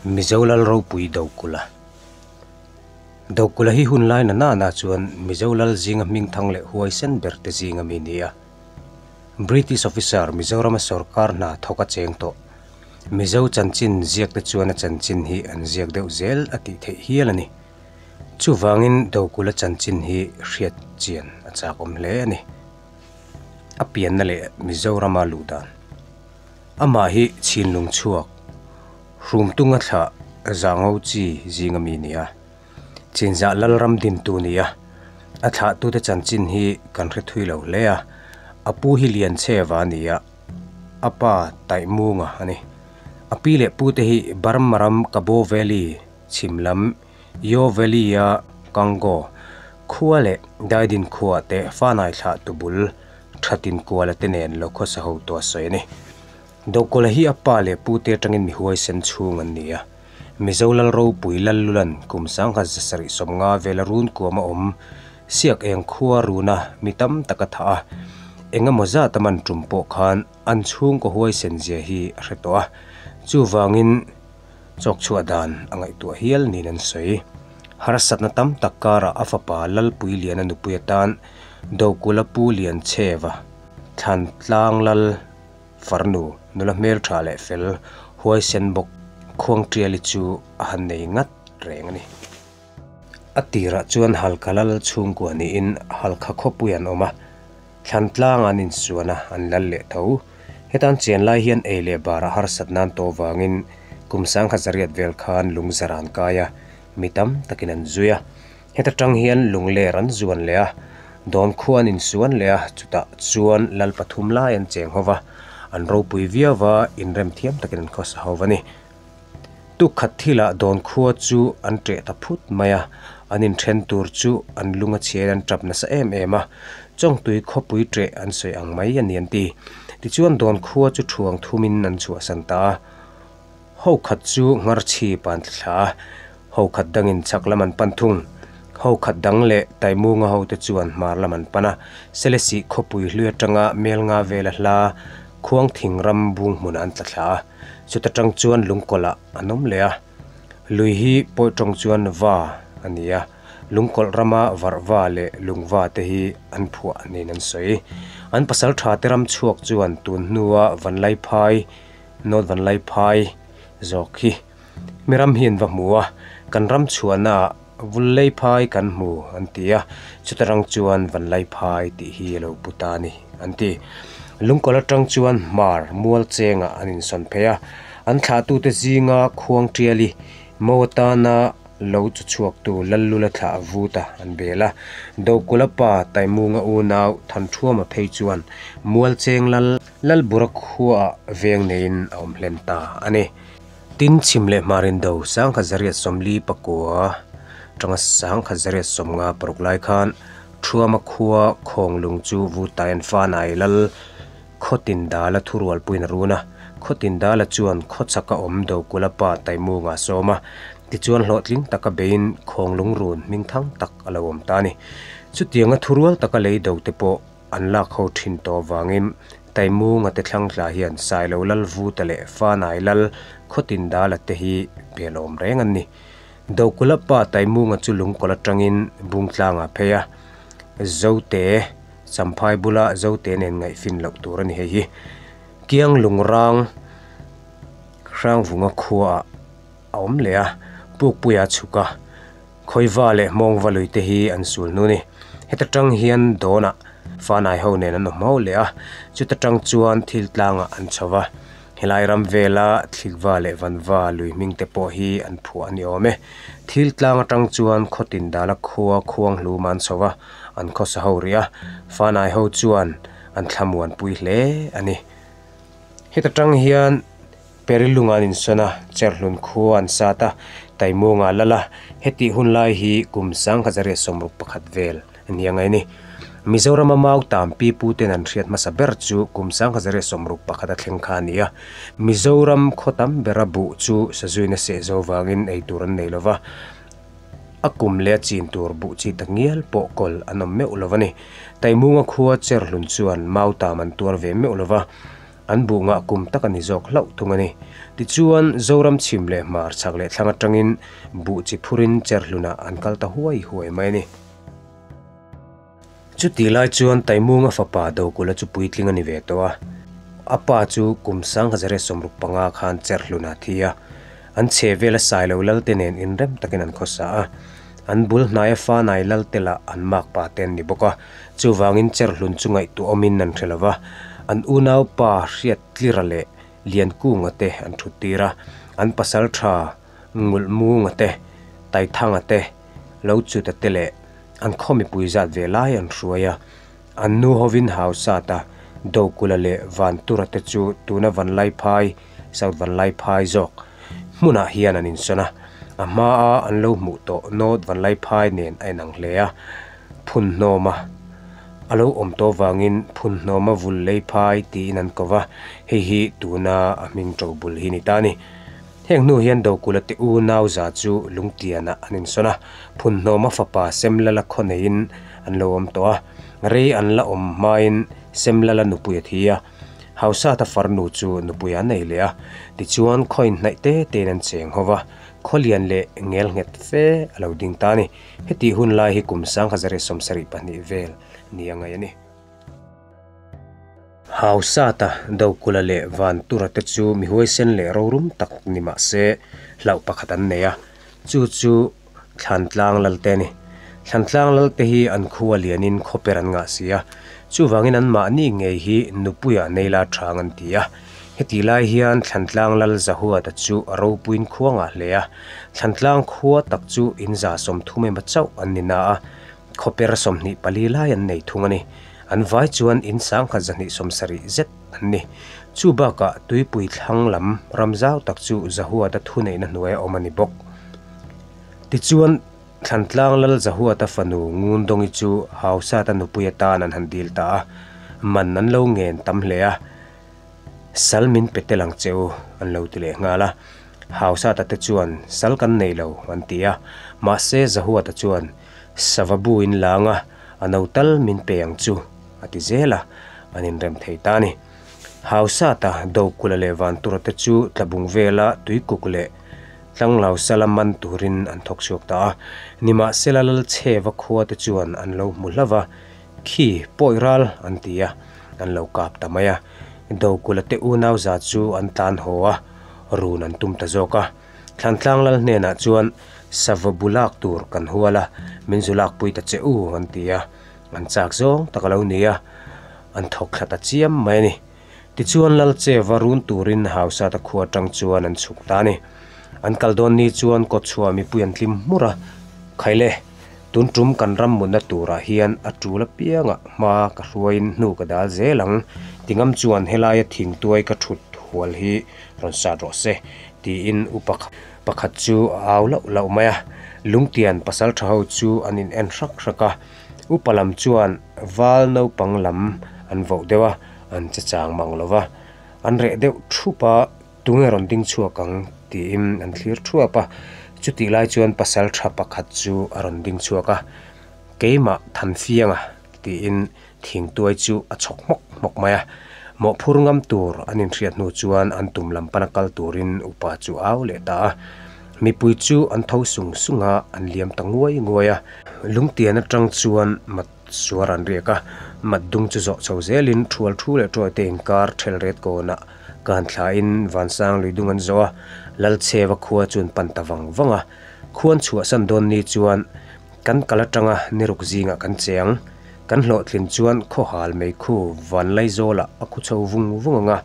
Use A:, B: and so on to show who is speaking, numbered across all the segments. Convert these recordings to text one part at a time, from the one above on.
A: Mizo Lal ropui Dokulh-a. Dokulh-a hi hun lai na nana chuan Mizo Lal zinga hming thang leh huaisen ber te zinga mi ni a. British officer Mizorama sorkar hna thawk a cheng tawh. Mizo chanchin ziak te chuan a chanchin hi an ziak deuh zel a tih theih hial a ni. Chuvangin Dokulh-a chanchin hi hriat chian a chakawm hle a ni. A pianna leh Mizorama luh dan. Amah hi chhinlung chhuak, hrumtunga thlah zango chi zinga mi ni a, chinzah Lalram dintu ni a, a thlahtute chanchin hi kan hre thui lo hle a, a pu hi Liancheva a ni a, a pa Taihmunga a ni. A pi leh pute hi Burma ram Kabo Valley chhim lam Yo Valley-a Kango khua leh Daidin khuaah te Fanai thlahtu bul Thatin Kuala te nen lo khawsa ho tawh a sawi a ni. Dokola hi a pa leh pu te atangin mi huaisen chhung an ni a. Mizo Lal ropui Lallulan kum 1750 vela run kuam a awm siak eng khua runa mi tam tak a thah a. Engemaw zat a man tum pawh khan an chhungkaw huaisen zia hi a hre tawh a. Chuvangin chawk chhuah dan a ngaihtuah hial niin an sawi. Harsatna tam tak karah a fapa Lalpui Liana nupui atan Dokula Pu Liancheva, Thlan Tlang Lal Farnu, nula hmeltha leh fel huaisen bawk Khuangtiali chu a han nei ngat reng a ni. A tirah chuan Halkha Lal chhungkua niin Halkha khawpui an awm a, Thlan Tlang an insuan a, an lal leh tho. Hetan chian lai hian ei leh barah harsat nan tawh vangin kum 1008 vel khan lungzar an kai a, mi tam takin an zui a. Heta tang hian lungler an zuan leh a, dawn khua an insuan leh a, chutah chuan lal pathum lai an cheng ho va, an ropui viau va, inrem thiam takin an khawsa ho va ni. Tukkhat thilah dawn khua chu an ṭeh ta phut mai a, an inṭhen tur chu an lung a chhiain an ṭap nasa em em a, Chawngtui khawpui ṭeh an sawi ang mai a ni an ti. Tichuan dawn khua chu ṭhuang thumin an chhuahsan ta a. Ho khat chu ngarchhip an tla thla a, ho khat dangin chhak lam an pan thung. Ho khat dang leh Taimunga hote chuan hmar lam an pan a, Selesih khawpui hlui atanga Melnga vela hla Khuangthing ram bung hmunah an tla thla a, chuta tang chuan Lungkawlh ah an awm leh a. Lui hi Pawitawng chuan Va a ni a, Lungkawlh rama Varhva leh Lungva te hi an phuah niin an sawi. An pasal tha te ram chhuak chuan tun hnua Vanlaiphai North Vanlaiphai zawk hi mi ram hi an va hmu a, kan ram chhuahna ah Vulleiphai kan hmu an ti a, chuta rang chuan Vanlaiphai tih hi a lo pu ta a ni an ti. Lungkawl atang chuan Hmar mual chengah an insawn phei a, an thlahtute zinga Khuangtiali Mo atana Lo chu chhuaktu Lallula thlah a vut a, an bel a. Dokulh pa Taimunga unau Thanthuama phei chuan Mualcheng Lal Lalbura khuaah veng neiin a awm hlen ta a ni. Tin, chhim leh hmarin do 1949 tanga 1956 lai khan Thuama khua Khawnglung chu Vutaian Fanai Lal Khawtin Dala thurualpuiin a run a, Khawtin Dala chuan khawchhaka awm Dokulh pa Taimunga a sawm a, tichuan hlawhtling taka beiin Khawnglung run hming thang tak a lo awm ta a ni. Chutianga thurual taka lei do te pawh an lak ho thin tawh avangin Taimunga te thlang tla hian Sailo Lal Vuta leh Fanai Lal Khawtin Dala te hi belawm reng an ni. Dokulh pa Taimunga chu lungkawlh atangin Bungtlangah a phei a, Zote Champhai bula Zote nen ngaihfin loh tur a ni hei hi. Kiang Lungrang Hrangvunga khuaah a awm leh a, Pukpuia chhuk a, Khawiva leh Hmawngva lui te hi an sul hnu ni. Heta tang hian Dawnah Fanai ho nen an awm ho leh a, chuta tang chuan thil tlangah an chho va. Helai ram vela Thlikva leh Vanva lui hming te pawh hi an phuah a ni awm e. Thil tlang atang chuan Khawtin dala khua khuang hlum an chho va, an khawsa ho rih a, Fanai ho chuan an thlamuan pui hle a ni. Heta tang hian Perilung an insawn a, Cherhlun khua an sat a, Taimunga lal a, hetih hun lai hi kum 1961 vel a ni ang a ni. Mizorama mau tam pi pu ten an hriat hmasa ber chu kum 1961 a thleng kha a ni a. Mizoram khaw tam bera buh chu sazuina seh zo vangin ei tur an nei lo va, a kum leh a chin tur buh chi tak ngial pawh kawl an awm meuh lo a ni. Taimunga khua Cherhlun chuan mau tam an tuar ve meuh lo va. An buh ngah kum tak a ni zawk hlauh thung a ni. Tichuan, Zoram chhim leh hmar chhak leh thlang atangin buh chi phurin cherhlunah an kal ta huai huai mai a ni. Chutih lai chuan Taimunga fapa Dokula chu puitling a ni ve tawh a. A pa chu kum 1065 khan cherhlunah a thi a. An chhe vela Sailo Lalte nen inrem takin an khawsa a. An bul hnaia Fanai Lalte lah an makpa te an ni bawk a. Chuvangin cherhlun chu ngaihtuah awmin an hre lo va. An unaupa Hriattlira leh Liankunga te an thut tir a. An pasal tha Ngulhmunga te, Taithanga te, Lochuta te leh an khaw mipui zat ve lai an hruai a. An nu hovin Hausata, Dokula leh Vantura te chu tuna Vanlaiphai, South Vanlaiphai zawk, hmunah hian an insawn a. A hmaa an lo hmuh tawh North Vanlaiphai nen a inang hle a. Phunhnawma a lo awm tawh vangin Phunhnawma vul leiphai tiin an ko va, hei hi tuna a hming ṭo bul hi ni ta a ni. Heng hnu hian Dokula te u Nauza chu Lungtianah an insawn a, Phunhnawma fapa Semlala khaw neiin an lo awm tawh a. Rei an la awm hmain Semlala nupui a thi a, Hausata farnu chu nupui a nei leh a. Tichuan khaw inhnaih te tein an cheng ho va, khaw lian leh ngel nghet fe a lo ding ta a ni. Hetih hun lai hi kum 1772 vel ni a ngaih a ni. Hausata, Dokula leh Vantura te chu mi huaisen leh rorum tak ni mah se hlauh pakhat an nei a, chu chu Thlantlang Lalte a ni. Thlantlang Lalte hi an khua lianin khawper an ngah si a, chuvangin anmahni ngei hi nupuia neila chang an ti a. Heti lai hian Thlantlang Lal Zahuata chu a ropuiin khua ngah hle a, Thlantlang khua tak chu in 30 emaw chauh an ni na a, Khawper 24 lai an nei thung a ni. An vai chuan in 1270 zet an ni. Chu bakah tuipui thlang lam ram zau tak chu Zahuata thuneihna hnuaia awm a ni bawk. Tichuan, Thlantlang Lal Zahuata fanu Ngundawngi chu Hausata nupui atan an han dil ta a, man an lo ngen tam hle a. Sal min pe tel ang che u, an lo ti leh nghal a. Hausata te chuan, Sal kan nei lo, an ti a. Mahse, Zahuata chuan, Sava bu in lang a, a no tal min pe ang chu, a ti zel a, an inrem thei ta a ni. Hausata, Dokula leh Vantura te chu tlabung vela tuikuk leh Tlanglau sala man turin an thawk chhuak ta a. Nimahsela Lalchheva khua te chuan an lo hmu hlauh va, Khi, pawi ral, an ti a, an lo kap ta mai a. Dokula te unau za chu an tlan haw a, run an tum ta zawk a. Thlantlang lal hnenah chuan, Sava bu lak tur kan hual a, min zu lakpui ta che u, an ti a. An chak zawng tak a lo ni a, an thawk thla ta chiam mai a ni. Tichuan lal che va run turin Hausata khua atang chuan an chhuk ta a ni. An kal dawn ni chuan kawtchhuah mipui an tlim hmur a, Khaile, tun tum kan ram mutna turah hian a tul apiangah hma ka hruaiin hnu ka dal zel ang, tingam chuan helaia thingtuai ka thut hual hi rawn sat rawh se, tiin upa pakhat chu a au lauh lauh mai a. Lungtian pasal tha ho chu an in en hrak hrak a, upa lam chuan val naupang lam an voh deuh a, an che chang mang lo va, an reh deuh thup a, tunge rawn ding chhuak ang tiin an thlir thuap a, chutih lai chuan pasal tha pakhat chu a rawn ding chhuak a, keimah Thanfianga tiin thingtuai chu a chhawk hmawk hmawk mai a, mawhphur ngam tur an inhriat hnu chuan an tum lam pana kal turin upa chu a au leh ta a, mipui chu an tho sung sung a, an liam ta nguai nguai a, lungtian atang chuan mat suar an riak a, mat dung chu zawh chho zelin thual thu leh tuai te inkar thel ret kawnah kan thlain Vansang lui dung an zawh a, Lalchheva khua chu an pan ta vang vang a, khuan chhuahsan dawn ni chuan Kan kal atanga niruk zingah kan che ang. Kan hlawhtlin chuan khawhal meikhu Vanlaizawlah a khu chho vung vung ang a,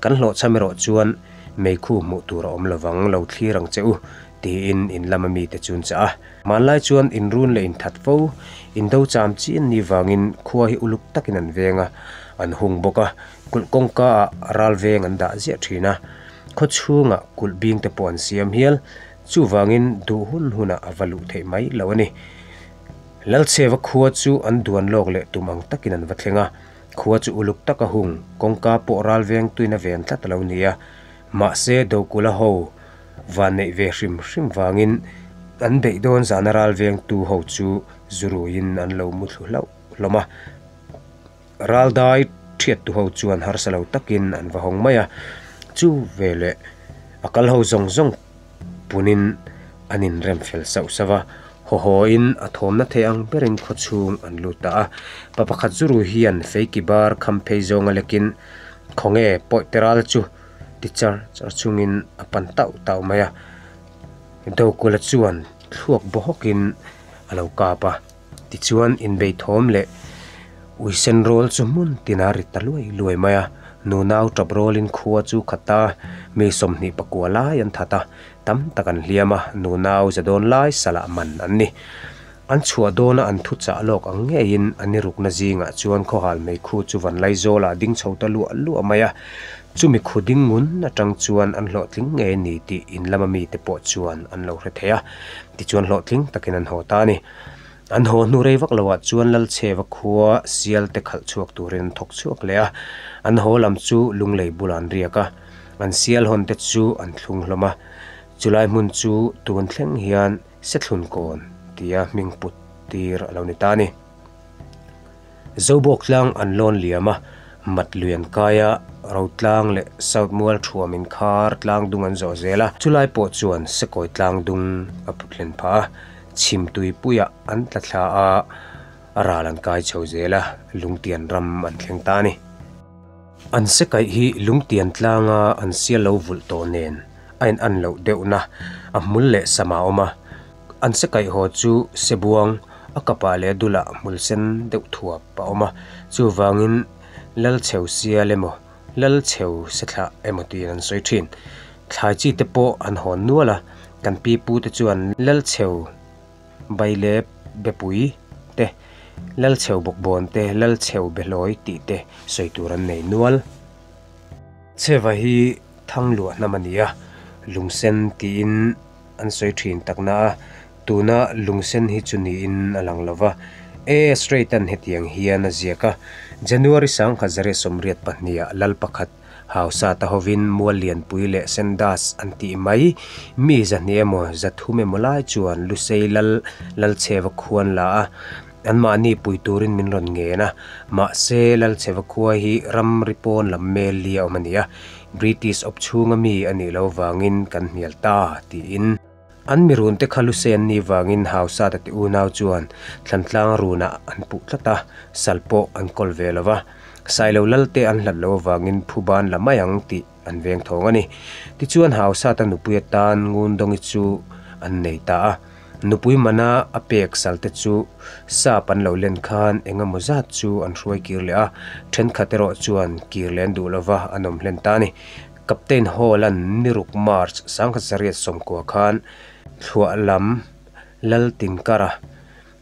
A: kan hlawhchham erawh chuan meikhu hmuh tur a awm lovang lo thlir ang che u, tiin in lama mite chu an chah a. Hmanlai chuan inrun leh inthat fo, indo cham chi an nih vangin khua hi uluk takin an veng a, an hung bawk a, kulh kawngka ah ral veng an dah ziah thin a, khaw chhungah kulh bing te pawh an siam hial. Chuvangin duh hun hunah a va luh theih mai lo a ni. Lalchheva khua chu an duan lawk leh tum ang takin an va thleng a, khua chu uluk taka hung, kawngka pawh ral veng tuin a ven tlat a lo ni a. Mahse Dokula ho van neih ve hrim hrim vangin an beih dawn zana ral vengtu ho chu zu ruiin an lo mu thlu hlauh hlawm a. Ral dai Thiattu ho chuan harsa lo takin an va hawng mai a, chu veleh a kal ho zawng zawng punin an inrem fel sauh sauh a, haw hawin a thawmna thei ang berin khaw chhung an lut ta a. Pa pakhat zuru hian feiki bar kham phei zawnga lekin khawnge pawih te ral chu ti char char chungin a pan tauh tauh mai a, Dokula chuan thluak baw hawkin a lo kap a. Tichuan inbeithawm leh uisen rawl chu hmun tina ri ta luai luai mai a, nunau tap rawlin khua chu khat a, mi 29 lai an that a, tam tak an hliam a, nunau za dawn lai salah man an ni. An chhuah dawna an thu chah lawk ang ngeiin a ni rukna zingah chuan khawhal meikhu chu Vanlaizawlah ding chho ta luah luah mai a, chumi khu ding ngun atang chuan an hlawhtling ngei a ni tih in lama mite pawh chuan an lo hre thei a, tichuan hlawhtling takin an haw ta a ni. An haw hnu rei vak loah chuan Lalchheva khua sial te khalh chhuak turin an thawk chhuak leh a, an haw lam chu lunglei bulah an riak a, an sial hawn te chu an thlung hlawm a, chulai hmun chu tun thleng hian Sethlun Kawn tia hming put tir a lo ni ta a ni. Zobawk tlang an lawn liam a, mat lui an kai a, Rotlang leh South Mual thuam inkhar tlang dung an zawh zel a, chulai pawh chuan Sekawi tlang dung a put hlen phah a, chhim tuipuiah an tla thla a, a ral an kai chho zel a, Lungtian ram an thleng ta a ni. An sekaih hi Lungtian tlanga an sial lo vulh tawh nen a in an loh deuhna a hmul leh sam a awm a, an sekaih haw chu sebuang a kapah leh a dulah hmul sen deuh thuap a awm a, chuvangin Lalcheu sial emaw Lalcheu sethlah emaw tiin an sawi thin. Thlai chi te pawh an hawn nual a, kan pi pu te chuan Lalcheu Bailep Bepui te, Lalcheu Bawkbawn te, Lalcheu Behlawi tih te sawi tur an nei nual. Cheva hi Thangluah hnam a ni a, Lungsen tiin an sawi thin takna a, tuna Lungsen hi chu niin a lang lo va. AS Rate-a'n hetiang hian a ziak a, January 1982-ah lal pakhat Hausa ta hovin Mual Lianpui leh Sendas an tih mai, mi 200 emaw 300 emaw lai chuan Lusei lal Lalchheva khuan la a, anmahni pui turin min rawn ngen a, mahse Lalchheva khua hi ramri pawn lam mel li a awm a ni a, British awp chhunga mi a nih loh vangin kan hnial ta, tiin. An mi runte kha Lusei an nih vangin Hausa ta ti unau chuan Thlantlang runah an puh tlat a, sal pawh an kawl ve lo va. Sailo Lalte an hlat loh avangin phuban la mai ang tih an veng thawng a ni. Tichuan Hausa ta nupui atan Ngundawngi chu an nei ta a. Nupui mana a pek salte chu sap an lo len khan eng emaw zat chu an hruai kir leh a, thenkhat erawh chuan kir leh an duh lova an awm hlen ta a ni. Captain Hall-a'n niruk March 1990 khan thluah lam Laltinkara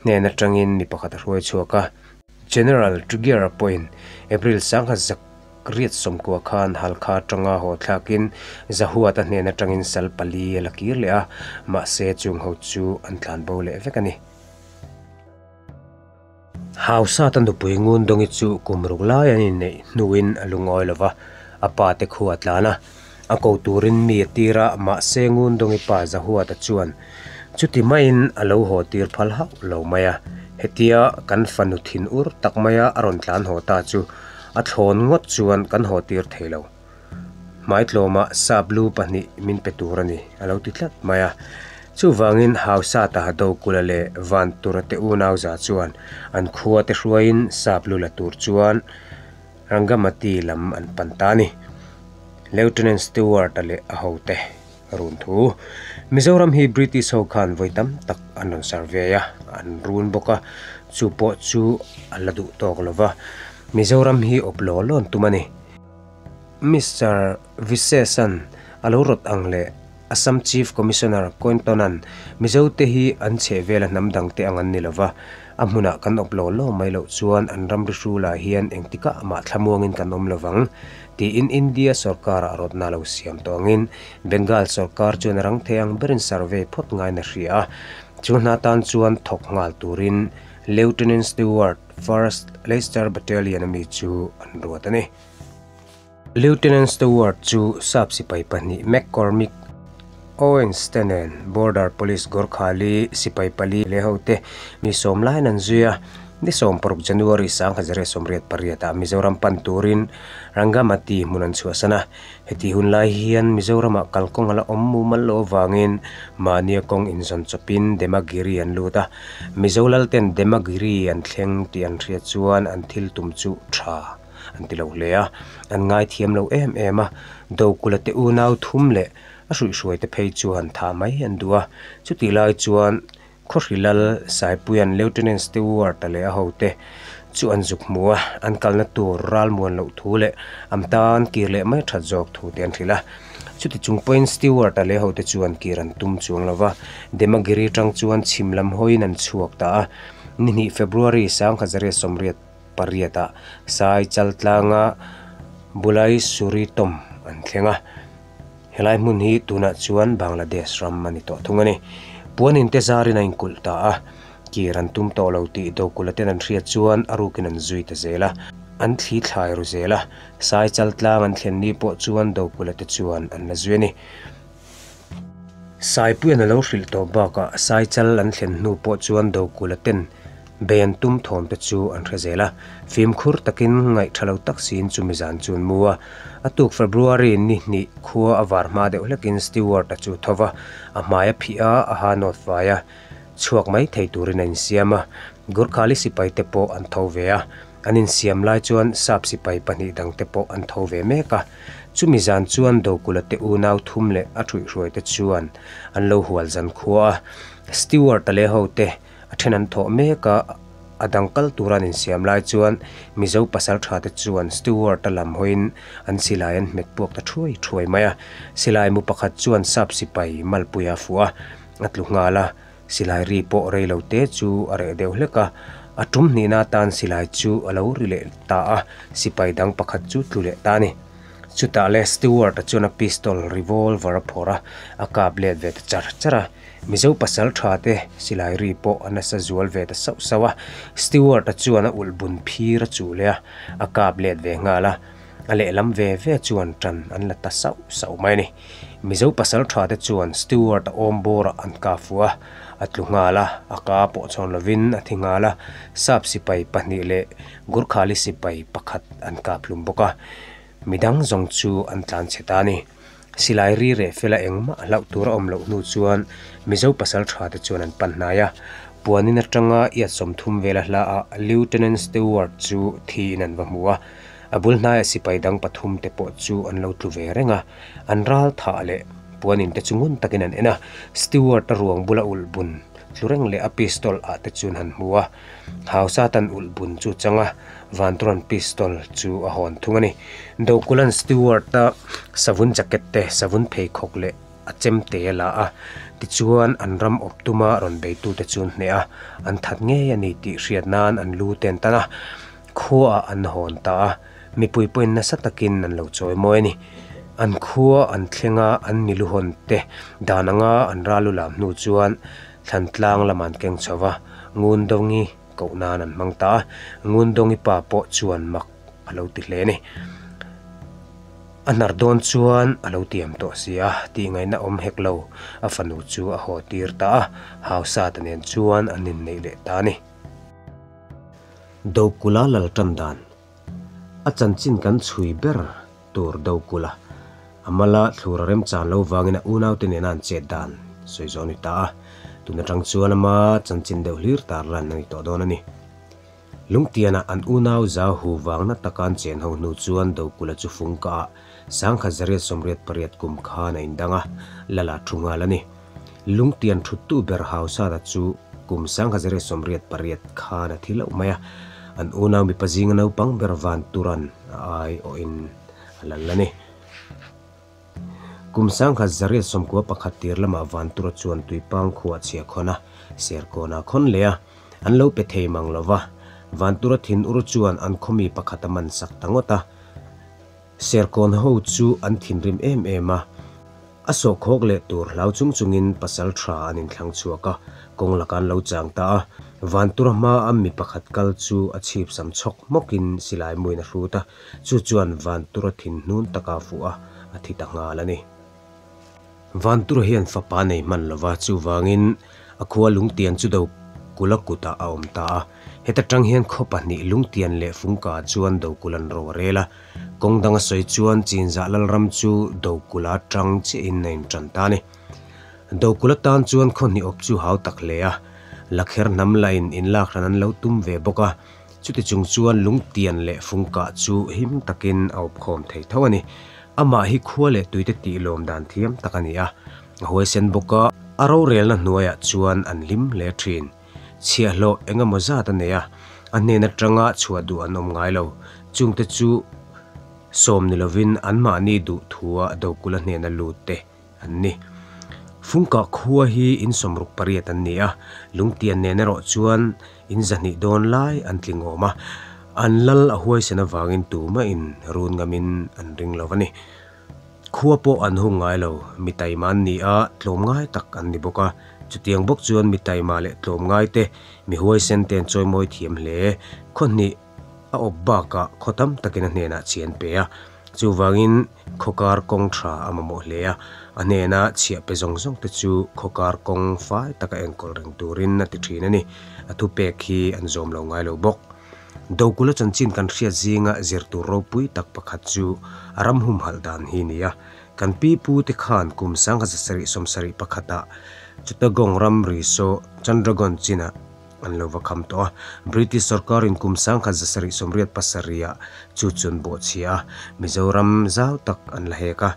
A: hnen atangin mi pakhat a hruai chhuak a. General Tregear-a pawhin April 1990 khan Halkha atanga haw thlakin Zahuata hnen atangin sal pali a la kir leh a, mahse chung ho chu an tlan bo leh vek a ni. Hausata nupui Ngundawngi chu kum ruk lai an inneih hnuin a lungawi lo va, a pa te khu a tlan a. A ko turin mi a tir a, mahse Ngundawngi pa Zahuata chuan chuti maiin a lo haw tir phal hauh lo mai a. Hetia kan fanu thin ur tak maia a rawn tlan haw ta chu a thlawn ngawt chuan kan haw tir thei lo. Hmaitlawmah sap lu pahnih min pe tur a ni, a lo ti tlat mai a. Chuvangin Hausata Dokula leh Vantura te unau za chuan an khua te hruaiin sap lu la tur chuan Rangamati lam an pan ta a ni. Lieutenant Stewart-a leh a hote run thu. Mizoram hi British ho khan vawi tam tak an rawn survey a, an run bawk a, chu pawh chu a la duh tawk lo va, Mizoram hi awp law lawn tum a ni. Mister Visesan a lo rawt ang leh Assam Chief Commissioner Cointon-a'n Mizote hi an chhehvela hnam dangte ang an ni lo va, a hmunah kan awp law law mai loh chuan an ramri hrulah hian engtikah mah thlamuangin kan awm lo vang, tiin India sorkarah rawtna lo siam tawh angin Bengal sorkar chuan a rang thei ang berin survey phawt ngaina hria a, chu hna tan chuan thawk nghal turin Lieutenant Stewart, First Leicester Battalion a mi chu an ruat a ni. Lieutenant Stewart chu sap sipai pahnih McCormick, Owens te nen Border Police Gorkhali sipai pali leh hote mi sawm laiin an zui a. Ni 16 January 1988 ah Mizoram pan turin Rangamati hmun an chhuahsan a. Heti hun lai hian Mizoramah kalkawng a la awm mumal loh avangin mahnia kawng inzawn chawpin Demagiri an lut a. Mizo lalten Demagiri an thleng tih an hriat chuan an thil tum chu tha an ti lo hle a, an ngaithiam lo em em a. Dokula te unau thum leh a hruihhruaite phei chuan thah mai an duh a. Chutih lai chuan Khawhrilal Saipuia'n Lieutenant Stewart-a leh a hote chu an zuk hmu a, an kalna tur ralmuan loh thu leh am tan kir leh mai that zawk thu te an hrilh a. Chuti chung pawhin Stewart-a leh a hote chuan kir an tum chuang lo va, Demagiri tang chuan chhim lam hawiin an chhuak ta a. Ni hnih February 1988 ah Sai Chaltlanga Bulai Suritom an thleng a. Helai hmun hi tunah chuan Bangladesh ram a ni tawh thung a ni. Puan inte zarin a inkulh ta a, kir an tum tawh lo tih Dokula ten an hriat chuan a rukin an zui ta zel a, an thli thlai ru zel a, Sai chal tlang an thlen ni pawh chuan Dokula te chuan an la zui a ni. Saipuian a lo hrilh tawh bakah Sai chal an thlen hnu pawh chuan Dokula ten Bei an tum thawm te chu an hre zel a, fimkhur takin ngaih tha lo tak siin chumi zan chu an mu a. A tuk February ni hnih khua a var hma deuh hlekin Stewart-a chu tho va, a hmai a phih a, a ha nawt fai a, chhuak mai thei turin a insiam a. Gurkhali sipai te pawh an tho ve a, an insiam lai chuan sap sipai pahnih dang te pawh an tho ve mek a. Chumi zan chuan Dokula te unau thum leh a thuihhruai te chuan an lo hual zan khua a, Stewart-a leh ho te A then an thawh mek a, a dang kal tura an insiam lai chuan Mizo pasal tha te chuan Stewart-a lam hawiin an silai an hmet puak ta thuai thuai mai a. Silai mu pakhat chuan sap sipai malpui a fuh a, a tlu nghal a. Silai ri pawh rei lo te chu a reh deuh hlek a, a tum hnihna atan silai chu a lo ri leh ta a, sipai dang pakhat chu tlu leh ta a ni. Chutah le Stewart-a chuan a pistol revolver a phawrh a, a kap let ve ta char char a. Mizo pasal tha te silai ri pawh a nasa zual ve ta sauh sauh a, Stewart-a chuan a ulh bun phir a chuh leh a, a kap let ve nghal a, a lehlam ve ve chuan tan an la ta sauh sauh mai a ni. Mizo pasal tha te chuan Stewart-a awm bawrah an kap fuh a, a tlu nghal a, a ka pawh chhawn lovin a thi nghal a, sap sipai pahnih leh Gurkhali sipai pakhat an kap hlum bawk a, midang zawng chu an tlan chhe ta a ni. Silai ri reh fela engmah hlauh tur a awm loh hnu chuan Mizo pasal tha te chuan an pan hnai a, puanin atanga iat 30 vela hla ah Lieutenant Stewart chu thiin an va hmu a, a bul hnaiah sipai dang pathum te pawh chu an lo tlu ve reng a, an ral thah leh puanin te chu ngun takin an en a, Stewart a ruang bula ulh bun tlu reng leh a pistol ah te chuan han hmu a. Hausa tan ulh bun chu chang a, Vanturan pistol chu a hawn thung a ni. Dokulan Stewart-a savun jacket te, savun pheikhawk leh a chemte a la a, tichuan an ram awp tuma rawn beitute chu an hneh a, an that ngei a ni tih hriat nan an lu te an tan a, khuaah an hawn ta a, mipui pawhin nasa takin an lo chawi mawi a ni. An khua an thleng a, an milu hawn te dan anga an ral u lam hnu chuan Thlantlang lamah an keng chho va, Ngundawngi koh nan an hmang ta a, Ngundawngi pa pawh chuan mak a lo ti hle a ni. A hnar dawn chuan a lo tiam tawh si a, tih ngaihna awm hek lo, a fanu chu a haw tir ta a, Hausata nen chuan an inneih leh ta a ni. Dokula Laltan dan A chanchin kan chhui ber tur Dokula a mala thlur a remchan lo vangin a unaute nena an chet dan sawi zawh a ni ta a, tun atang chuan ama chanchin deuh hlir tar lan a ni tawh dawn a ni. Lungtianah an unau zau hu vangna taka an chen ho hnu chuan Dokula chu fungka ah 1988 kum khan a indang a, Lala thu nghal a ni. Lungtian thuttu ber Hausada chu kum 1988 khan a thi loh mai a, an unau mipa zinga naupang ber Vanturan a ai awhin a lal a ni. Kum 1991 tir lamah Vantura chuan Tuipang khuah chhia khawn a, Serkawn a khawn leh a, an lo pe thei mang lo va. Vantura thin ur chuan an khawmi pakhat a man sak ta ngawt a. Serkawn ho chu an thinrim em em a, a sawhkhawk leh tur hlau chung chungin pasal tha an inthlang chhuak a, kawng laka an lo chang ta a. Vantura hma a mi pakhat kal chu a chhip sam chhawk hmawkin silai muin a hrut a, chu chuan Vantura thin hnun taka fuh a, a thi ta nghal a ni. Vantura hian fapa nei hman lova, chuvangin a khua lungtian chu do kula kutah a awm ta a. Heta tang hian khaw pahnih Lungtian leh Fungka chuan Dokul an ro a rel a. Kawng danga sawi chuan Chinzah Lalram chu Dokula tang chiahin a intan ta a ni. Dokula tan chuan khaw hnih awp chu hau tak hle a. Lakher hnam lain inlak hran an lo tum ve bawk a. Chuti chung chuan Lungtian leh Fungka chu him takin a awp khawm thei tho a ni. Amah hi khua leh tuite tih lawm dan thiam tak a ni a. A huaisen bawk a, a rorelna hnuaiah chuan an hlim hle thin. Chhiahhlawh eng emaw zat a nei a, a hnen atanga chhuah duh an awm ngai lo. Chungte chu sawm ni lovin anmahni duh thua Dokula hnena lut te an ni. Fungkah khua hi in sawmruk pariat an ni a, lungtian nen erawh chuan in zahnih dawn lai an tling awm a, an lal a huaisen avangin tumahin run ngamin an ring lo a ni. Khua pawh an hung ngai lo, mi taima an ni a, tlawmngai tak an ni bawk a. Chutiang bawk chuan mi taima leh tlawmngai te, mi huaisen te an chawimawi thiam hle. Khaw hnih a awp bakah khaw tam takin a hnenah chhi an pe a, chuvangin khaw kar kawng tha a mamawh hle a. A hnena chhiah pe zawng zawng te chu khaw kar kawng fai taka enkawl reng turin a ti thin a ni. A thupek hi an zawm lo ngai lo bawk. Dokula chanchin kan hriat zinga zir tur ropui tak pakhat chu a ram humhalh dan hi ni a. Kan pi pu te khan kum sangha zasarih sawmsarih pakhatah Chittagong ram risaw Chandragon chinah an lo va kham tawh a. British sorkarin kum sangha zasarih sawmriat pasarihah chu chun bawhchhia a, Mizoram zau tak an la hek a.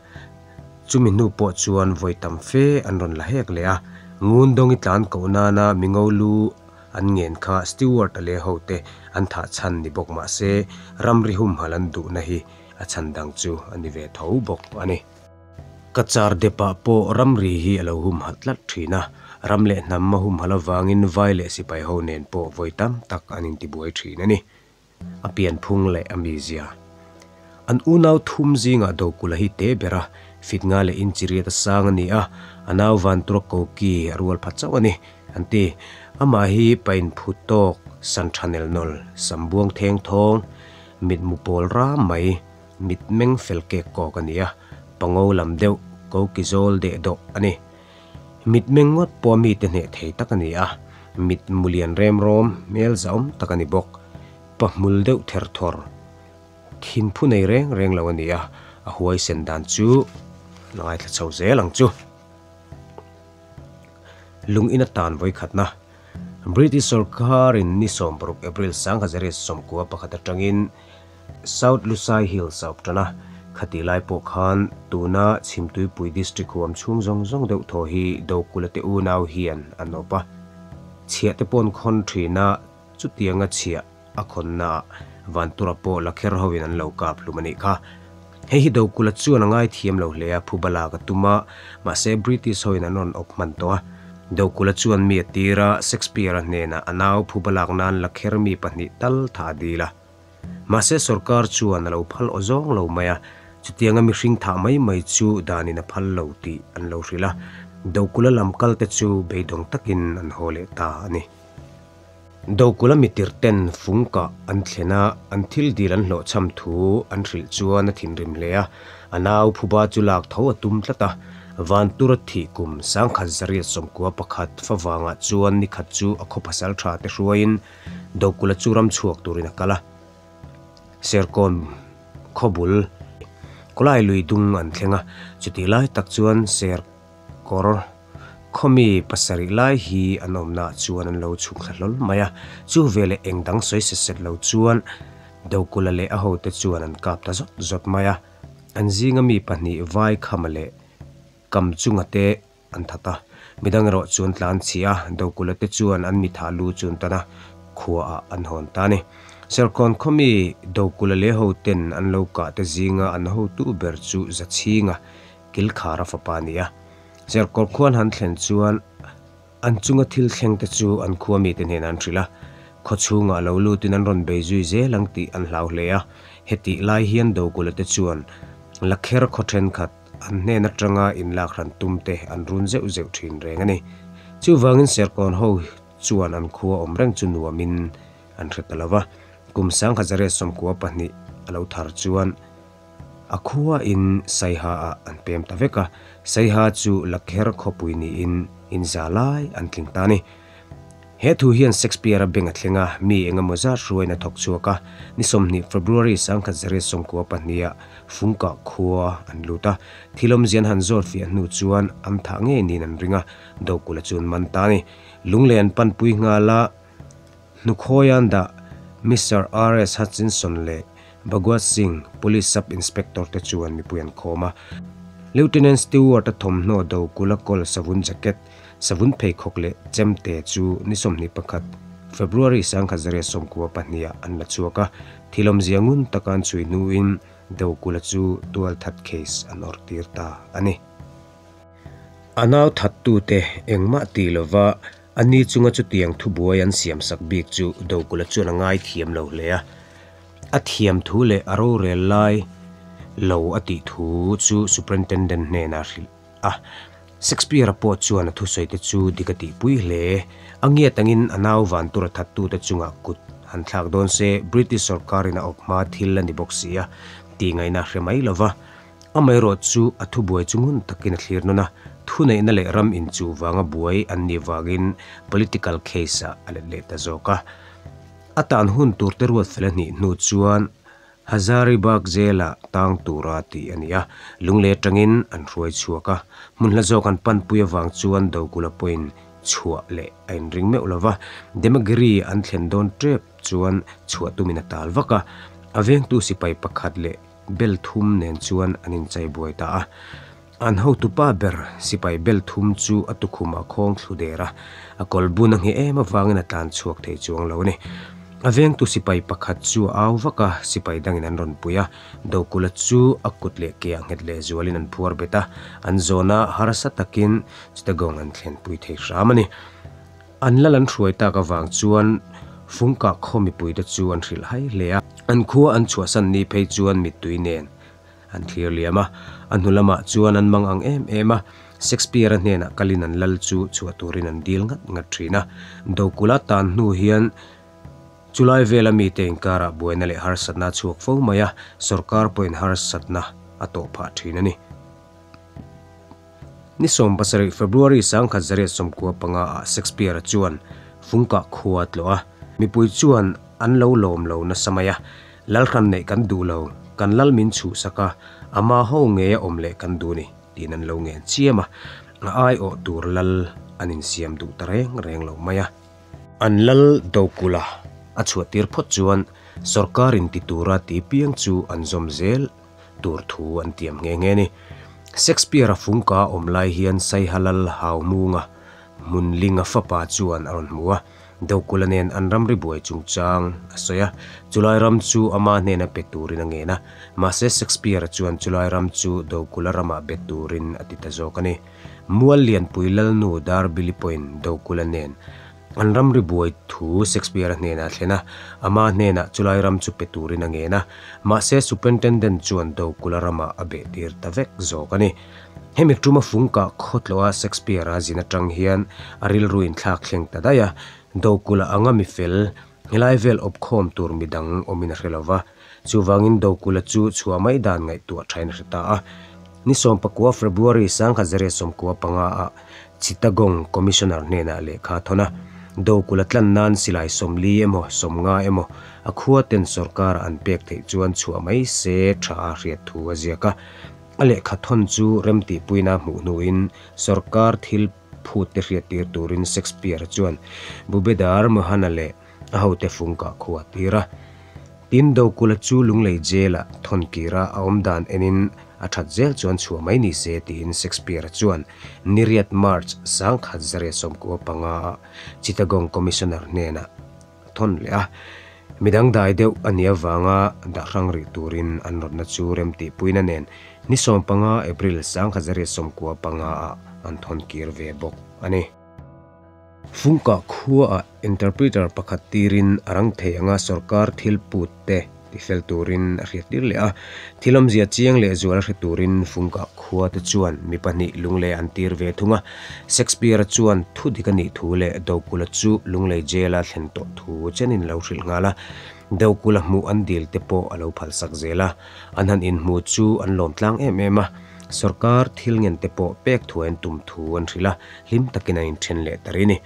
A: Chumi hnu pawh chuan vawi tam fe an rawn la hek leh a. Ngun dawngi tlan koh nana Mingo lu An ngen kha Stewart a leh hote an thah chhan ni bawk mah se ramri humhalh an duhna hi a chhan dang chu a ni ve tho bawk a ni. Cachar depah pawh ramri hi a lo humhalh tlat thin a, ram leh hnam a humhalh avangin vai leh sipai ho nen pawh vawi tam tak an intibuai thin a ni. A pianphung leh a mizia. An unau thum zingah Dokula hi te ber a, fit nga leh inchi riat a sang a ni a, a nau Vantura Koki a rual pha chauh a ni, an ti. Amah hi pain phu tawk, san tha nel nawl, sam buang theng thawng, mitmu pawl ram mai, mit meng fel kek kawk a ni a, pango lam deuh, koki zawl deh dawh a ni. Mit meng ngawt pawh mite hneh thei tak a ni a, mit mulian remrawm, hmel zahawm tak a ni bawk. Pa hmul deuh ther thawr, thinphu nei reng reng lo a ni a, a huaisen dan chu a ngaithla chho zel ang chu. Lung in atan vawikhatna, British sorkarin ni 16 April 1991 atangin South Lusai Hills a awp tan a, khatih lai pawh khan tuna Chhimtuipui District huam chhung zawng zawng deuh thaw hi Dokula te unau hian an awp a. Chhiah te paw'n khawn thin a, chutianga chhiah a khawnnaah Vantura pawh la kher hoin an lo kap hlum a nih kha. Hei hi Dokula chuan a ngaithiam lo hle a, phuba lak a tum a, mahse British hoin an rawn awp hman tawh a. Dokula chuan mi a tir a, Shakespeare-a hnenah a nau phuba lak nan la kher mi pahnih tal tha a dil a. Mahse sorkar chuan a lo phal aw zawng lo mai a, chutianga mihring thah mai mai chu danin a phal lo tih an lo hrilh a, Dokula lam kal te chu beidawng takin an haw leh ta a ni. Dokula mitir ten fungkah an thlen a, an thil dil an hlawhchham thu an hrilh chuan a thinrim hle a, a nau phuba chu lak tho a tum tlat a, Vantura thih kum 1991 favangah chuan nikhat chu a khaw pasal tha te hruaiin Dokula chu ram chhuak turin a kal a, Serkawn khawbul kawlai lui dung an thleng a, chutih lai tak chuan Serkawr khawmi pasarih lai hi an awmnaah chuan an lo chhuk thla hlawl mai a, chu veleh eng dang sawi set set lo chuan Dokula leh a hote chuan an kap ta zawt zawt mai a, an zinga mi pahnih Vaikhama leh Kamchunga te An that a, midang erawh chuan tlan chhia a, Dokula te chuan an mitha lu chu an tan a, khuaah an hawn ta a ni. Serkawn khawmi Dokula leh ho ten an lo kah te zinga an hotu ber chu Zachhinga, Kilkhara fapa a ni a. Serkawn khuan han thlen chuan an chunga thil thleng te chu an khua mite hnenah an hrilh a, khaw chhungah lo lutin an rawn bei zui zel ang tih an hlau hle a. Hetih lai hian Dokula te chuan Lakher khaw thenkhat, An hnen atanga inlak hran tum te an run zeuh zeuh thin reng a ni. Chuvangin Serkawn ho chuan an khua awm reng chu nuamin an hre ta lo va. Kum 1992 a lo thar chuan a khua in Saiha ah an pem ta vek a. Saiha chu Lakher khawpui niin in za lai an tling ta a ni. He thu hian Shakespeare-a beng a thleng a, mi eng emaw zat hruaiin a thawk chhuak a. Ni 20 February 1992-ah Fungkah khua an lut a, thil awmzia an han zawt fiah hnu chuan an thah ngei niin an ring a, Dokula chu an man ta a ni. Lunglei an panpui nghal a, hnukhawi an dah Mister RS Hutchinson leh Bhagwat Singh, Police Sub Inspector te chuan mipui an khawm a. Lieutenant Stewart-a thawmhnaw Dokula kawl savun jacket, Savun pheikhawk leh chemte chu ni 21, February 1992 ah an la chhuak a, thil awmzia ngun taka an chhui hnuin Dokula chu tualthat case an awrh tir ta a ni. A nau thattute engmah ti lova a ni chunga chutiang thubuai an siamsak bik chu Dokula chuan a ngaithiam lo hle a, a thiam thu leh a rorel lai lo a tih thu chu Superintendent hnenah a hrilh. A, Shakespeare-a pawh chuan a thusawite chu dik a tihpui hle. A ngiat angin a nau van tura thattute chungah kut han thlak dawn se, British sorkarin a awp hma thil a ni bawk si a, tih ngaihna a hre mai lo va. Amaherawh chu a thubuai chu ngun takin a thlir nawn a, thuneihna leh ram inchuh vanga buai an nih vangin political case-ah a let leh ta zawk a. A tan hun turte ruat fel a hnih hnu chuan Hazaribagh zela tang tura tih a ni a, lunglei atangin an hruai chhuak a, hmun hla zawk an panpui avang chuan Dogula pawhin chhuah leh a inring meuh lo va, Demagiri an thlen dawn tep chuan chhuah tumin a tal vak a, a vengtu sipai pakhat leh bel thum nen chuan an inchai buai ta a. An hotupa ber sipai bel thum chu a tukhum a khawng thlu der a, a kawl bun a ngheh em avangin a tlan chhuak thei chuang lo a ni. A vengtu sipai pakhat chu a au vak a, sipai dangin an rawn pui a, Dokula chu a kut leh ke ah nghet leh zualin an phuar bet a, an zawna harsa takin Chittagong an thlenpui thei hram a ni. An lal an hruai tak avang chuan Fungkah khaw mipuite chu an hrilh hai hle a, an khua an chhuahsan ni phei chuan mittui nen An thlir liam a, a hnu lamah chuan an mang ang em em a, Shakespeare-a hnenah kalin an lal chu chhuah turin an dil ngat ngat thin a. Dokula tan hnu hian chulai vela mite inkarah buaina leh harsatna a chhuak fo mai a, sorkar pawhin harsatna a tawh phah thin a ni. Ni 17 February 1995 ah Shakespeare-a chuan Fungkah khua a tlawh a, mipui chuan an lo lawm lo nasa mai a, Lalhran neih kan duh lo, kan lal min chhuhsak a, ama ho ngei a awm leh kan duh ni, tiin an lo ngen chiam a, a aiawh tur lal an insiam duh ta reng reng lo mai a. An lal Dokula a chhuahtir phawt chuan sorkar in ti tura ti piang chu an zawm zel tur thu an tiam nghe nghe ni. Shakespeare-a fungka awm lai hian Saiha lal Haumunga Hmunlinga fapa chuan a rawn hmu a, Dokula nen an ramri buai chungchang a sawi a, chulai ram chu ama hnena pe turin a ngen a, mahse Shakespeare-a chuan chulai ram chu Dokula ramah bet turin a ti ta zawk a ni. Mual Lianpui Lalnu Darbili pawhin Dokula nen an ramri buai thu Shakespeare-a hnenah a thlen a, ama hnenah chulai ram chu pe turin a ngen a, mahse Superintendent chuan Dokula ramah a behtir ta vek zawk a ni. Hemi tuma fungkah khawtlawha Shakespeare-a zin atang hian a rilru inthlak thleng ta daih a, Dokula anga mi fel, helai vel awpkhawm tur mi dang awmin a hre lo va. Chuvangin Dokula chu chhuah mai dan ngaihtuah thain a hre ta a. Ni 19 February 1995 ah Chittagong Commissioner hnenah lehkha a thawn a, Dokula tlan nan silai 40 emaw 50 emaw a khua ten sorkara an pek theih chuan chhuah mai se tha a hriat thu a ziak a. A lehkha thawn chu remtihpuina hmuh hnuin sorkar thil phut te hriattir turin Shakespeare chuan Bubedar Mohana leh a hote fungkah khu a tir a. Tin, Dokula chu Lunglei Jail-ah thawn kira a awm dan enin a that zel chuan chhuah mai ni se tiin Shakespeare chuan niriat March 1995-ah Chittagong Commissioner hnenah a thawn leh a. Midang dai deuh a nih avanga dah hrang rih turin an rawtna chu remtihpuina nen ni 15 April 1995-ah an thawn kir ve bawk a ni. Fungkah khuaah interpreter pakhat tirin a rang thei anga sorkar thil put te tifel turin a hriattir leh a. Thil awmzia chiang leh zual a hre turin Fungkah khua te chuan mi pahnih lunglei an tir ve thung a. Shakespeare-a chuan thu dik a nih thu leh Dokula chu lunglei jail-a thlen tawh thu chenin lo hrilh nghal a. Dokula hmuh an dil te pawh a lo phalsak zel a. An han inhmu chu an lawm tlang em em a. Sorkar thil ngente pawh pek thuai an tum thu an hrilh a, hlim takin an inthen leh ta rih a ni.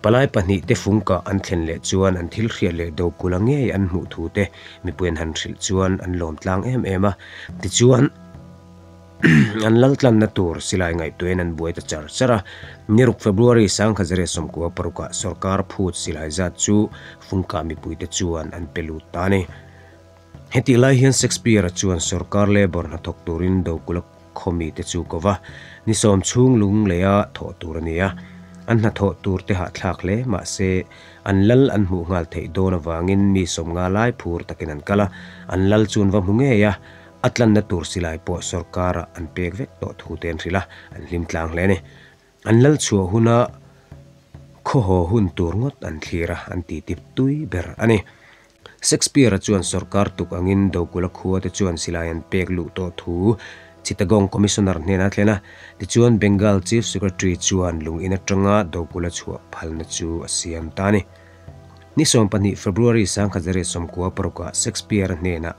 A: Palai pahnihte fungkah an thlen leh chuan an thil hriat leh Dokula ngei an hmuh thute mipui an han hrilh chuan an lawm tlang em em a. Tichuan, an lal tlanna tur silai ngaihtuahin an buai ta char char a. Niruk February 1996 ah sorkar phut silai zat chu fungkah mipuite chuan an pe lut ta a ni. Hetih lai hian Shakespeare-a chuan sorkar labour hnathawk turin Dokula khaw mite chu ko va, ni sawm chhung lung leia thawh tur a ni a. An hnathawh tur te hahthlak hle, mahse, an lal an hmuh nghal theih dawn avangin mi sawmnga lai phur takin an kal a, an lal chu an va hmu ngei a, a tlanna tur silai pawh sorkarah an pek vek tawh thu te an hrilh a, an hlim tlang hle a ni. An lal chhuah huna khaw haw hun tur ngawt an thlir a, an titip tui ber a ni. Shakespeare-a chuan sorkar tuk angin Dokula khua te chuan silai an pek luh tawh thu Chittagong Commissioner hnenah a thlen a. Tichuan Bengal Chief Secretary chuan lung in atanga Dokula chhuah phalna chu a siam ta a ni. Ni 12 February 1996 Shakespeare-a hnenah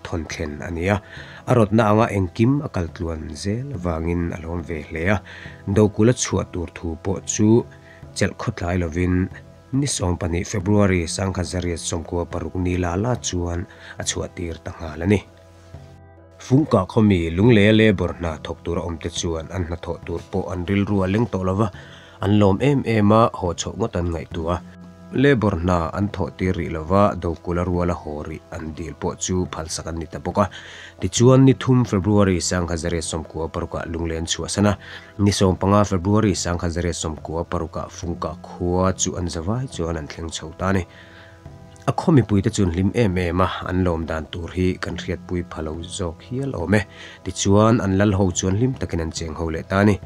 A: thawn thlen a ni a. A rawtna anga engkim a kal tluan zel avangin a lawm ve hle a. Dokula chhuah tur thu pawh chu chelh khawtlai lovin Ni 12 February 1996 ni la la chuan a chhuah tir ta nghal a ni. Fungkah khawmi Lungleia labour hna thawk tura awmte chuan an hnathawh tur pawh an rilru a leng tawh lo va, an lawm em em a, haw chhoh ngawt an ngaihtuah a. Labour hna an thawh tir rih lo va, Dokula ruala haw rih an dil pawh chu phalsak an ni ta bawk a. Tichuan ni thum February 1996 ah Lunglen chhuahsan a, Ni 15 February 1996 ah Fungkah khua chu an zavai chuan an thleng chho ta a ni. A khaw mipuite chu an hlim em em a, an lawm dan tur hi kan hriatpui pha lo zawk hial awm e. Tichuan an lal ho chuan hlim takin an cheng ho leh ta a ni.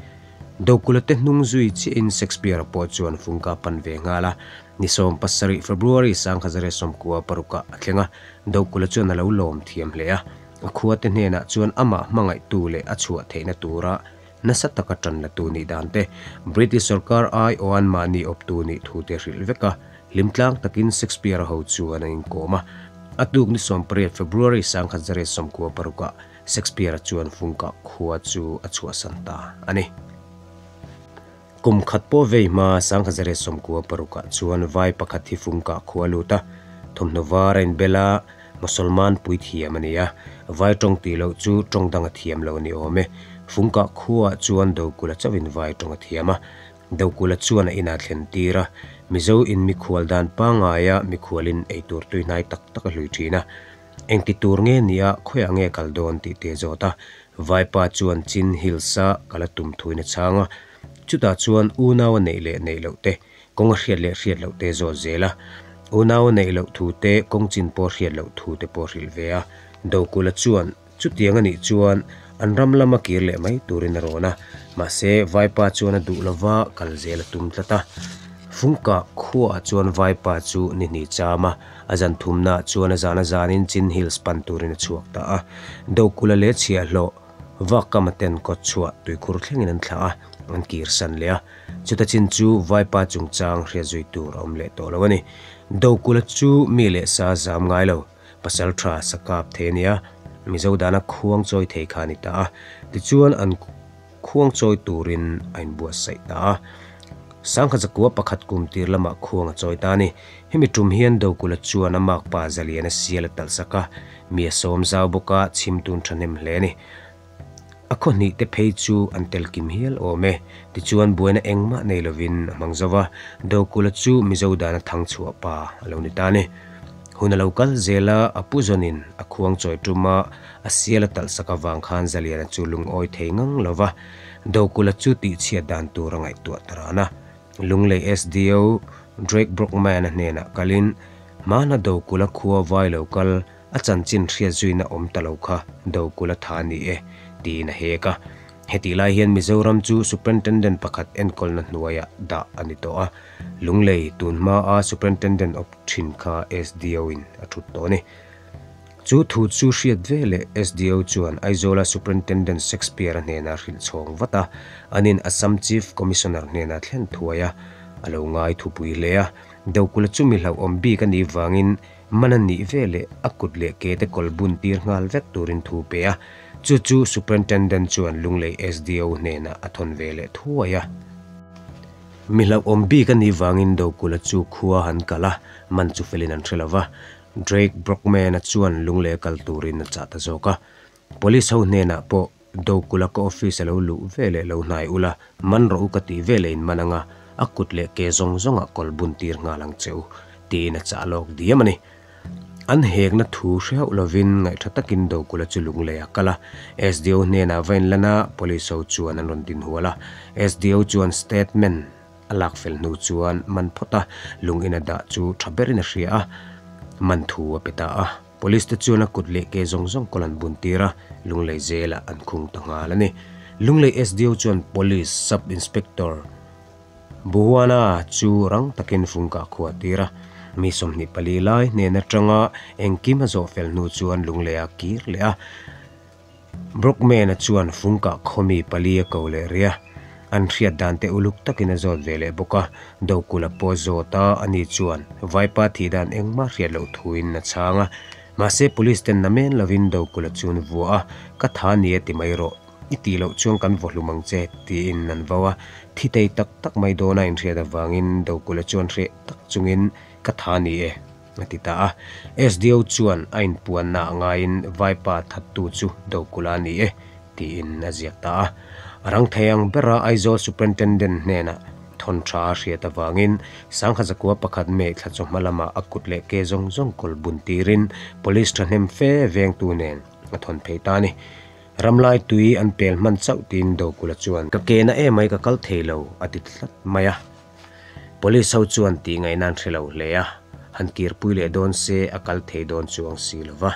A: Dokula te hnung zui chiahin Shakespeare-a pawh chuan Fungkah pan ve nghal a. Ni 17 February 1996 ah a thleng a, Dokula chuan a lo lawm thiam hle a. A khuate hnenah chuan amah hmangaihtu leh a chhuah theihna tura Nasa taka tan la tu nih dan te, British sorkar ai aw an mahni awptu nih thu te hrilh vek a, hlim tlang takin Shakespeare-a ho chuan an inkawm a. A tuk ni 18 February 1996 ah Shakespeare-a chuan Fungkah khua chu a chhuahsan ta a ni. Kum khat pawh vei hma 1996 ah chuan vai pakhat hi Fungkah khua a lut a, thawmhnaw var a inbel a, Mosolman puithiam a ni a, vai tawng tih loh chu tawng dang a thiam lo a ni awm e. Fungkah khuaah chuan Dokula chauhin vai tawng a thiam a, Dokula chuan a inah thlen tir a, Mizo in mikhual dan pangngaia mikhualin eitur tuihnai tak tak a hlui thin a. Engti tur nge nia khawiah nge kal dawn tih te zawt a, Vaipa chuan Chin Hills-a kal a tum thuin a chhang a, chutah chuan unau a neih leh neih loh te Kawng a hriat leh hriat loh te zawt zel a, unau a neih loh thu te, kawng chin pawh hriat loh thu te pawh hrilh ve a. Dokula chuan chutiang a nih chuan an ram lama kir leh mai turin a rawn a, mahse Vaipa chuan a duh lova kal zel a tum tlat a. Fungkah khuaah chuan Vaipa chu ni hnih cham a, a zan thumnaah chuan a zan a zanin Chin Hills pan turin a chhuak ta a. Dokula leh chhiahhlawh Vakkama ten kawt chhuah tuikhur thlengin an thlah a, an kirsan leh a. Chuta chin chu Vaipa chungchang hriat zui tur a awm leh tawh lo a ni. Dokula chu mi leh sa zam ngai lo, pasal tha sa kap thei a ni a, Mizo dana khuang chawi thei kha a ni ta a. Tichuan an khuang chawi turin a inbuatsaih ta a. Sangkhat zakua pakhat kum tir lamah khuang a chawi ta a ni. Hemi tum hian Dokula chuan a makpa zalian a sial a talh sak a, mi a sawm zau bawk a, chhim tun thahnem hle a ni. A khaw hnih te phei chu an tel kim hial awm e. Tichuan buaina engmah nei lovin a hmang zo va, Dokula chu Mizo dana thang chhuah pa a lo ni ta a ni. Hun a lo kal zel a, a pu zawnin a khuang chawi tuma a sial a talh sak avang khan Zaliana chu lungawi thei ngang lo va, Dokula chu tihchhiat dan tur a ngaihtuah ta ran a. Lunglei SDO Drake Brockman-a hnenah kalin, Hmana Dokula khua vai lo kal, A chanchin hriat zuina awm ta lo kha Dokula tha a ni e, tiin a hek a. Hetih lai hian Mizoram chu Superintendent pakhat enkawlna hnuaiah dah a ni tawh a, Lunglei tun hmaa Superintendent awp thin kha SDO in a thut tawh a ni. Chu thu chu hriat ve leh SDO chuan Aizawla Superintendent Shakespeare-a hnenah hrilh chhawng vat a, anin Assam Chief Commissioner hnenah thlen thuai a, a lo ngai thupui hle a. Dokula chu mi hlauhawm bik a nih vangin Man a nih ve leh a kut leh ke te kawl bun tir nghal vek turin thu pe a. Chu chu Superintendent chuan Lunglei SDO hnenah a thawn ve leh thuai a. Mi hlauhawm bik a nih vangin Dokula chu khua han kal a, man chu felin an hre lo va. Drake Brockman-a chuan Lunglei a kal turin a chah ta zawk a. Police ho hnenah pawh Dokula ka office a lo luh ve leh lo hnai ula, man rawh u ka tih ve leh in man anga, a kut leh ke zawng zawngah kawl bun tir nghal ang che u, tiin a chah lawk diam a ni. An hekna thu hre hauh lovin ngaihṭha takin Dokula chu Lunglei a kal a, SDO hnenah va inlan a, Police ho chuan an rawn dinhual a. SDO chuan statement a lak fel hnu chuan man phawt a, lung ina dah chu ṭha berin a hria a, man thu a pe ta a. Police te chuan a kut leh ke zawng zawng kawl an bun tir a, Lunglei zelah an khung ta nghal a ni. Lunglei SDO chuan Police Sub Inspector Buhuana chu rang takin fungka a khuah tir a, mi 24 lai hnen atanga engkim a zawh fel hnu chuan Lunglei a kir leh a. Brockman-a chuan fungka khaw mi pali a ko leh rih a, an hriat dan te uluk takin a zawt ve leh bawk a. Dokula pawh a zawt a, ani chuan Vaipa thih dan engmah hriat loh thuin a chhang a. Mahse police ten namen lovin Dokula chu an vuah a, Ka tha ni e ti mai rawh. I tih loh chuan kan vaw hlum ang che, tiin an vau a. Thi thei tak tak mai dawna inhriat avangin Dokula chuan hreh tak chungin ka tha ni e, a ti ta a. SDO chuan a inpuanna a ngaiin Vaipa thattu chu Dokula a ni e, tiin a ziak ta a. A rang thei ang bera Aizawl Superintendent hnenah thawn tha a hriat avangin Sangha zakua pakhat May thla chawhma lamah a kut leh ke zawng zawng kawl bun tirin Police thahnem fe vengtu nen a thawn phei ta a ni. Ramlai tui an pel hman chauh tiin Dokula chuan, Ka ke na emai ka kal thei lo, a ti tlat mai a. Police ho chuan tih ngaihna an hre lo hle a, han kirpui leh dawn se a kal thei dawn chuang si lo va.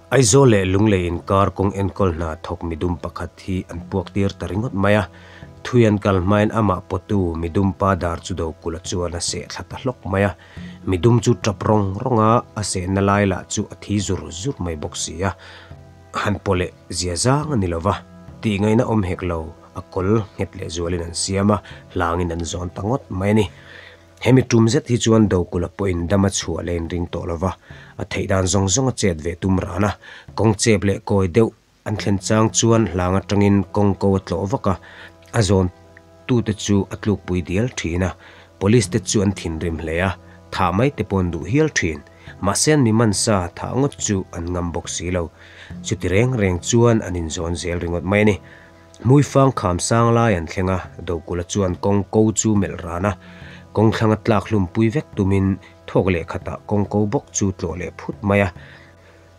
A: Aizawl leh Lunglei inkar kawng enkawl hna thawk midum pakhat hi an puak tir ta ringawt mai a. Thui an kal hmain amah pawtu midum pa dar chu Dokula chuan a seh thla ta hlawk mai a. Midum chu tap rawng rawng a, a sehna lai lah chu a thi zur zur mai bawk si a. Han pawh leh zia zang a ni lo va, tih ngaihna awm hek lo, a kawl nghet leh zualin an siam a, hlangin an zawn ta ngawt mai a ni. Hemi tum zet hi chuan Dokula pawhin dam a chhuah leh inring tawh lo va, a theih dan zawng zawng a chet ve tum ran a, kawng chep leh kawi deuh an thlen chang chuan hlang atangin kawng ko a tlawh vak a, a zawn tute chu a tlukpui dial thin a, police te chu an thinrim hle a, thah mai te pawh an duh hial thin. Mahse an mi mansa thah ngawt chu an ngam bawk si lo. Chuti reng reng chuan an inzawn zel ringawt mai a ni. Hmuifang kham sang lai an thleng a, Dokula chuan kawng ko chu melh ran a, kawng thlanga tlak hlumpui vek tumin thawk leh khatah kawng ko bawk chu tlawh leh phut mai a.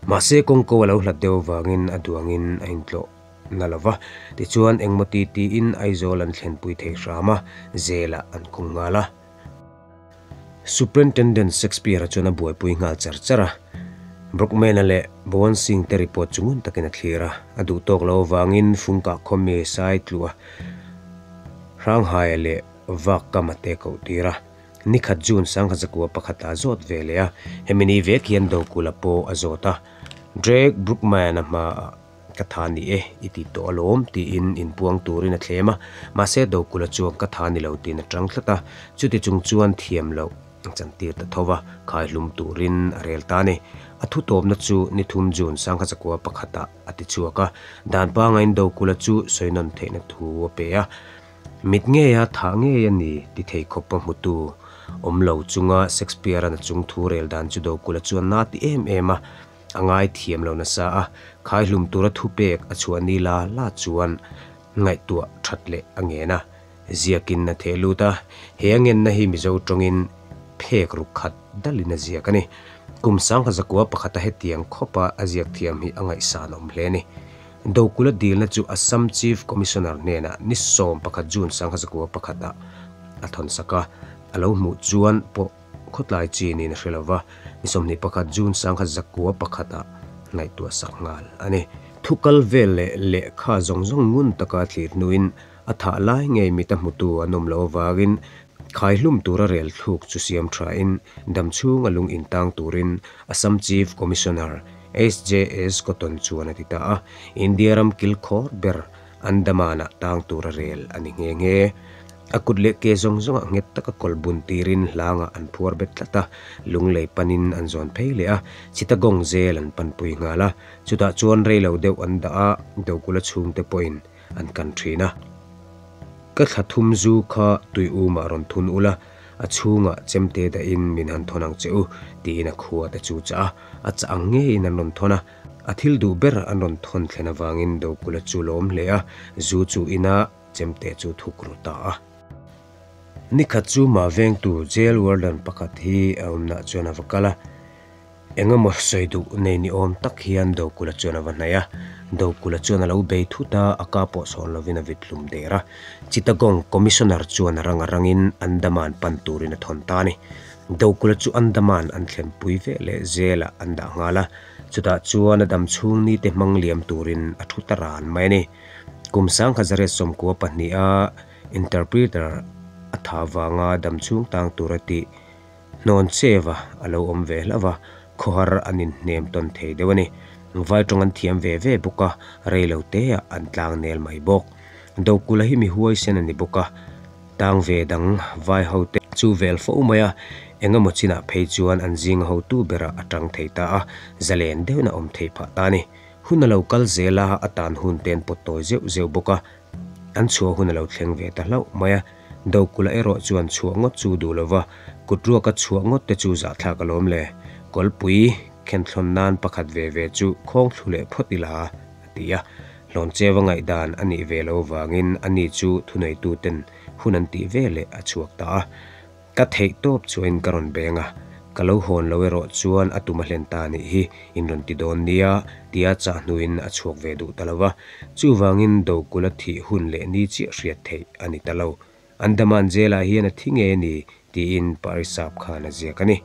A: Mahse kawng ko a lo hlat deuh avangin a duangin a intlawh na lo va, tichuan engmaw ti tiin Aizawl an thlenpui thei hram a, zelah an khung nghal a. Superintendent Shakespeare-a chuan a buaipui nghal char char a, Brockman-a leh Bowan Singh te report chu ngun takin a thlir a, a duh tawk lo avangin Fungkah khawmi sai tluh a, Hranghaia leh Vak Kama te koh tir a. Nikhat June sangha zakua pakhat a zawt ve leh a, hemi ni vek hian Dokula pawh a zawt a, Drake Brookman-a hmaah Ka tha ni e, i ti tawh alawm, tiin inpuang turin a thlem a. Mahse, Dokula chuan ka tha ni lo tiin a tang tlat a. Chuti chung chuan thiam loh a chantir ta tho va, khaihlum turin a rel ta a ni. A thu tawpna chu ni thum June sangha chakua pakhatah a ti chhuak a. Dan pangain Dokula chu sawinawn theihna thu a pe a. Mit ngeia thah ngei a ni ti thei khawpa hmutu awm lo chunga Shakespeare-a'n a chung thu rel dan chu Dokula chuan na ti em em a. A ngai thiam lo nasa a, khaihlum tura thupek a chhuah ni la la chuan ngaihtuah that leh a ngen a, ziakin a theh lut a, he a ngenna hi Mizo tawngin phek ruk khat dalin a ziak a ni. Kum sangha zakua pakhata hetiang khawpa a ziak thiam hi a ngaihsan awm hle a ni. Dokula dilna chu Assam Chief Commissioner hnenah ni 11 June sangha zakua pakhatah a thawnsak a, a lo hmuh chuan pawh Khawtlai chi niin a hre lo va, ni 21 June 1901 ah ngaihtuah sak nghal a ni. Thu kal vel leh lehkha zawng zawng ngun taka thlir hnuin a thah lai ngei mit a hmutu an awm loh avangin khaihlum tura rel thluk chu siam thain damchhung a lung intang turin Assam Chief Commissioner HJS Cotton chuan a ti ta a, India ram kilkhawr ber Andaman-ah tang tura rel a ni nghe nghe. A kut leh ke zawng zawngah nghet taka kawlh bun tirin hlangah an phuar bet tlat a, lunglei panin an zawn phei leh a, Chittagong zel an panpui nghal a, chutah chuan rei lo deuh an dah a, Dokula chhungte pawhin an kan thin a. Ka thla thum zu kha tui umah rawn thun ula, a chhungah chemte dahin min han thawn ang che u, tiin a khua te chu chah a, a chah ang ngeiin an rawn thawn a, a thil duh ber an rawn thawn thlen avangin Dokula chu lawm hle a, zu chu ina chemte chu thuk ru ta a. Nikhat chu mah vengtu jail warden pakhat hi a awmnah chuan a va kal a, eng emaw sawi duh nei ni awm tak hian Dokula chuan a va hnaih a. Dokula chuan a lo bei thut a, a ka pawh sawn lovin a vit hlum der a. Chittagong Commissioner chuan a rang a rangin Andaman pan turin a thawn ta a ni. Dokula chu Andaman an thlenpui ve leh zelah an dah nghal a, chutah chuan a dam chhung nite hmang liam turin a thu ta ran mai a ni. Kum 1992 a interpreter a tha vanga dam chhung tang tur a tih hnawn cheva a lo awm ve hlauh a, khawhar an inhnem tawn thei deuh a ni. Vai tawng an thiam ve ve bawk a, rei lo te ah an tlang nel mai bawk. Dokula hi mi huaisen a ni bawk a, tang ve dang vai ho te chu vel fo mai a, engemaw chinah phei chuan an zinga hotu berah a tang thei ta a, zalen deuhin a awm thei phah ta a ni. Hun a lo kal zel a, a tan hun te an pawt tawi zeuh zeuh bawk a, an chhuah hun a lo thleng ve ta hlauh mai a. Dokula erawh chuan chhuah ngawt chu duh lo va, kut ruaka chhuah ngawt te chu zahthlak alawm le. Kawlpui khenhthlawn nan pakhat ve ve chu khawng thlu leh phawt ila, a ti a. Hlawncheu a ngaihdan a nih ve lo vangin ani chu thuneituten hun an tih ve leh a chhuak ta a. Ka theih tawp chuain ka rawn beng a, ka lo hawn lo erawh chuan a tum a hlen ta anih hi in rawn ti dawn nia, tia chah hnuin a chhuak ve duh ta lo va. Chuvangin Dokula thih hun leh ni chiah hriat theih a ni ta lo. Andaman jail-ah hian a thi ngei a ni, tiin Parisap khan a ziak a ni.